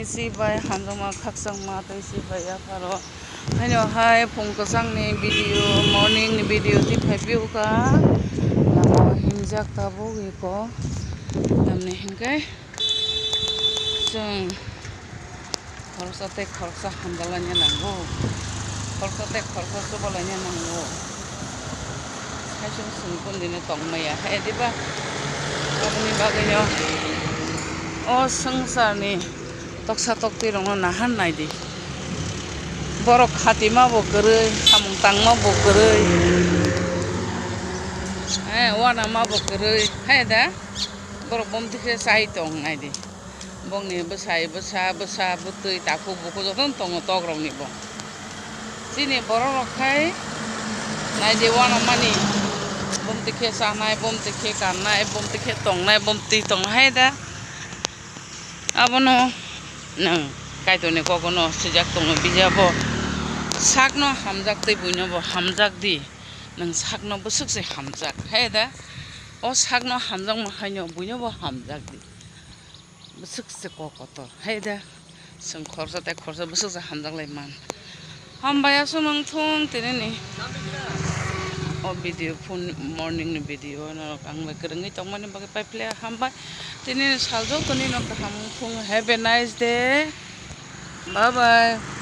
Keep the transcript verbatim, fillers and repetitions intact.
Si bai hamjakma khakchangma tei si bai yapharo. Haino hai phung kwchangni video, morning ni video twi phai phiyokha. Lama himjak tabuk iko. Tamni hinkhe chwng khoroksa tei khoroksa hamjaklaina nango. Khoroksa tei khoroksa chubalaina nango. Hai chwng sung kundino tongmaya. Hai diba? Aboni bagwino o swngcharni toksa tokti rokno nahan naidi. Borok khatima bo kwrwi, samung tangma bo kwrwi, eh, uanama bo kwrwi, hai da? Borok bomti khe chai tong naidi. Bongni bwsai, bwsa, bwsa, bwtwi, takhuk, bukhuk jotono tongo tok rokni bo. Chini borok rok khai naidi uanamani. Bomti khe chanai, bomti khe kannai, bomti khe tongnai, bomti tong hai da. Abono nwng Kaitorni kogono swijak tongo bijabo. Sakno hamjak tei buinobo hamjak di. Nwng sakno bwswk se hamjak, hai da? O sakno hamjakma haino buinobo hamjak di. Bwswk se kok kotor, hai da? Chwng khoroksa tei khoroksa bwswk se hamjak lai man. Hambai aswk nwng thung tinini. O video phone morning ni video norok ang bai kwrwngwi tongmani bagwi pai phle hambai. Tinini sal jotoni no kaham wng thung. Have a nice day. Bye bye.